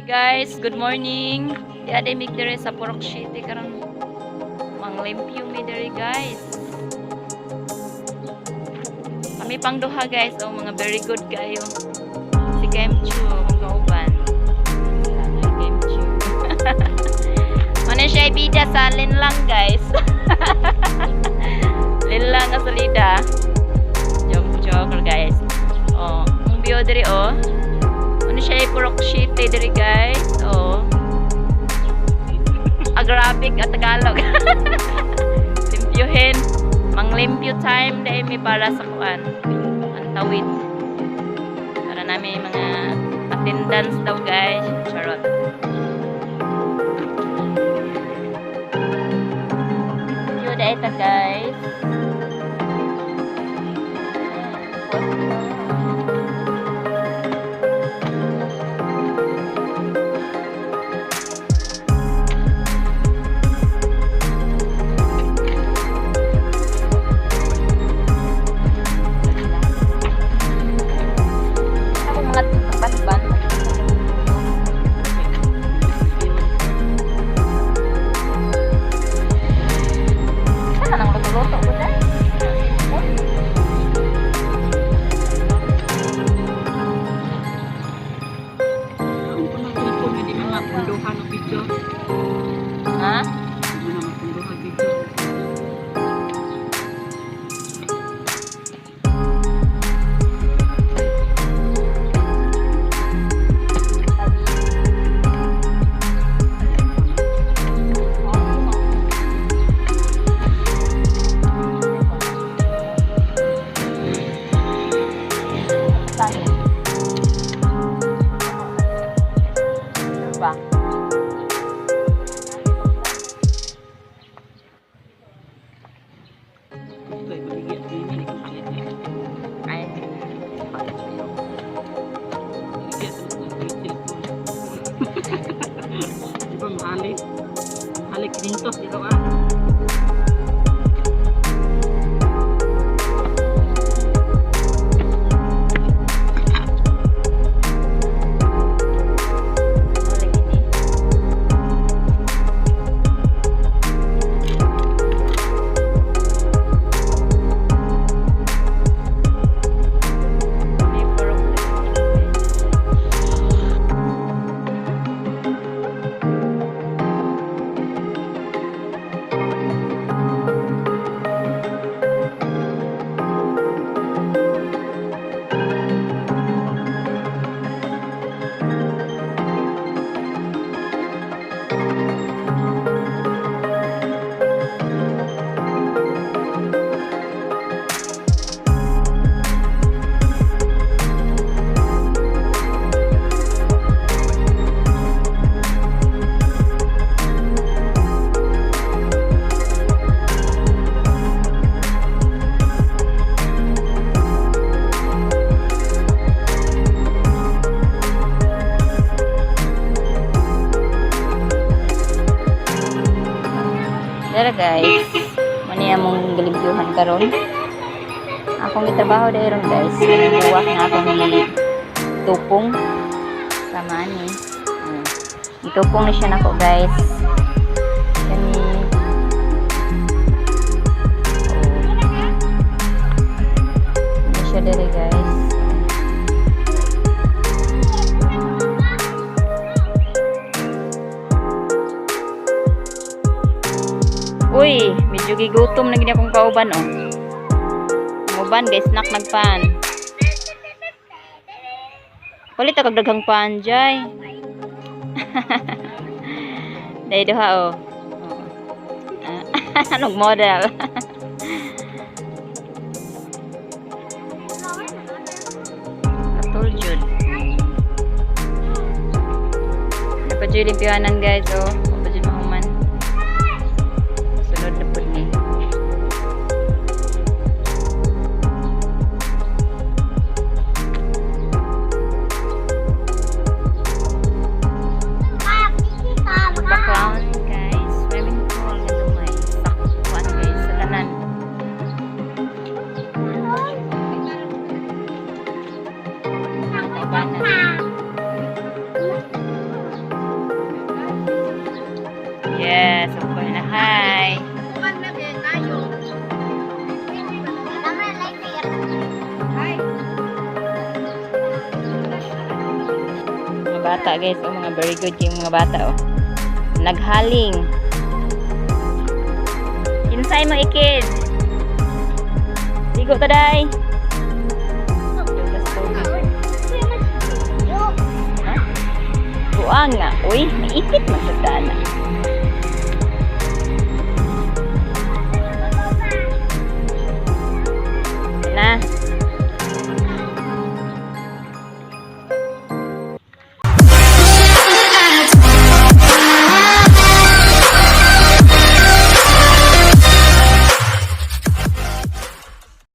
Guys, good morning. Di aday mig diri sa Purok City karon. Manglimpyo mi diri, guys. Kami pang duha, guys, oh, mga very good kayo. Si Kem Chu, akong kauban. Sana Kem Chu. Ano siya ibida sa Linlang, guys. Linlang nga salida. Joke joke, guys. Oh, ang view diri, oh. Ano siya, Purok City diri, guys. Oh. Arabic at Tagalog. Limpyuhin. Manglimpyo time dahil mi para sa kuan. Ang tawid. Para namin mga attendance daw, guys. Charot. Limpyo dahil ta, guys. Ako mga batban. Sana nang luto-luto ko dahil. Simple. Ang kunang cellphone hindi na mapunduhan og video. Ha? Hindi na mapunduhan video. Ba? Ito ay baligya din ni kung palit eh. Ay. Baligya ng cellphone. Di ba mahali? Mahali 500 dito ah. Oh, lagi ni. May purok na. Dara, guys, mani among gilimpyuhan karon. Akong gitrabaho dahil ron, guys. Buwak nga akong tupong sa mani. Itupong na siya nako, guys. Kani. Oh. Ano siya dere, guys. Uy, medyo gigutom na gid akong kauban, oh. Ang uban, guys, snack nagpan. Palit kag daghang pan, jay. Dahil duha, oh. Oh. Ah, anong model? Katol jud. Dapat jud limpyohanan, guys, oh. Wa pa jud mahuman. Sunod na pud ni. Background, guys, swimming pool nga gamay. Saktuan, guys, sa tanan. Mga kaubanan. Bata, guys, oh, mga very good yung mga bata, oh. Naghaling. Kinsay mo ikid? Ligo ta day. Tas tubig. Ha? Buang nga. Uy, maipit man sa dana.